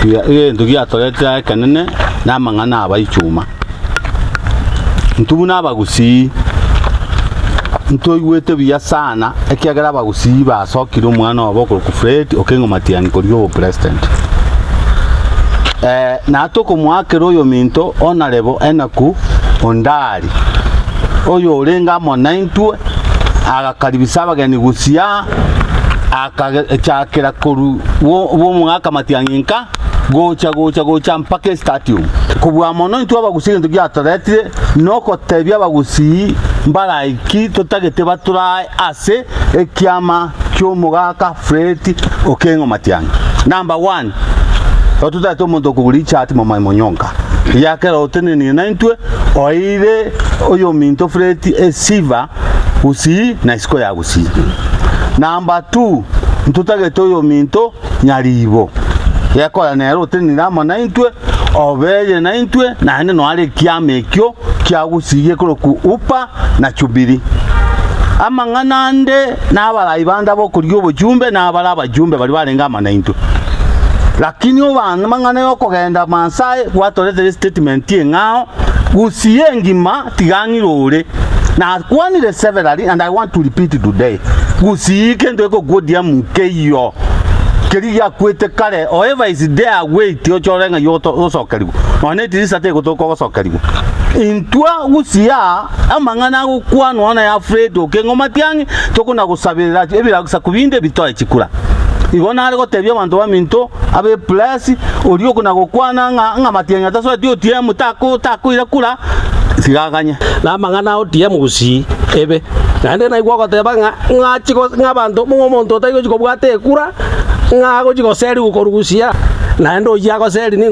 Egento giatoretire aa ekenene namang'ana aba ichuma. Intwe buna abagusii ntoigwete buya sana ekiagera abagusii basokire omwana obo okorokwa Fred Okengo Matiang'i korigia obopresident. Na tokomoakera oyominto Honourable Enock Ondari oyo orenge amo naintwe agakaribisa abageni gusii aa akachakera korwa bw'omogaka Matiang'i nka gocha gocha gocha mpaka estadium. Kobua mono intwe abagusii egento giatoretire nogotebia abagusii mbaraiki totagete baturae ase ekiama ki'omogaka Fred Okengo Matiang'i. Number one, igo totagete omonto okogura richati Momai Monyonka. Egiakera otenenire naintwe oeire oyominto Fred esifa Gusii na isiko ya Gusii. Number two, ntotagete oyominto Nyaribo, gekora nere otenenire amo naintwe, obeire naintwe, naende noare ekiama ekio kia Gusii gekorokwa Upa na Jubili. Amang'ana ande nabarai bande abokorigia obochumbe na abare abajumbe baria barenge amo naintwe. Lakini amang'ana yokogenda Maasai gwatoretire estatement eng'ao, Gusii engima tiga ng'ire ore. Nakwanire severally and I want to repeat today, Gusii kento gekogwodia nkeiyo keria giakwete kare, however is there wait ochore ng'ai ogosokerigwa nonya ne etirisa tegotoka ogosokerigwa. Intwe Gusii aa amang'ana agokwanwa na ya Fred Okengo Matiang'i tokona gosaberera ebisaku binde bitoe chikura. Igo nare gotebia abanto baminto abe press oria okona gokwana ng'a ng'a Matiang'i atasoeti OTM tako takoira kura tiga aganye. Na amang'ana a OTM Gusii ebe. Naende naigwa ogoteba ng'a ng'achi go ng'a abanto ng'a omonto otari gochi kobwata ekura, ng'a agochi goserigwa korwa Gusii aa, naende oyio agoseri nigo.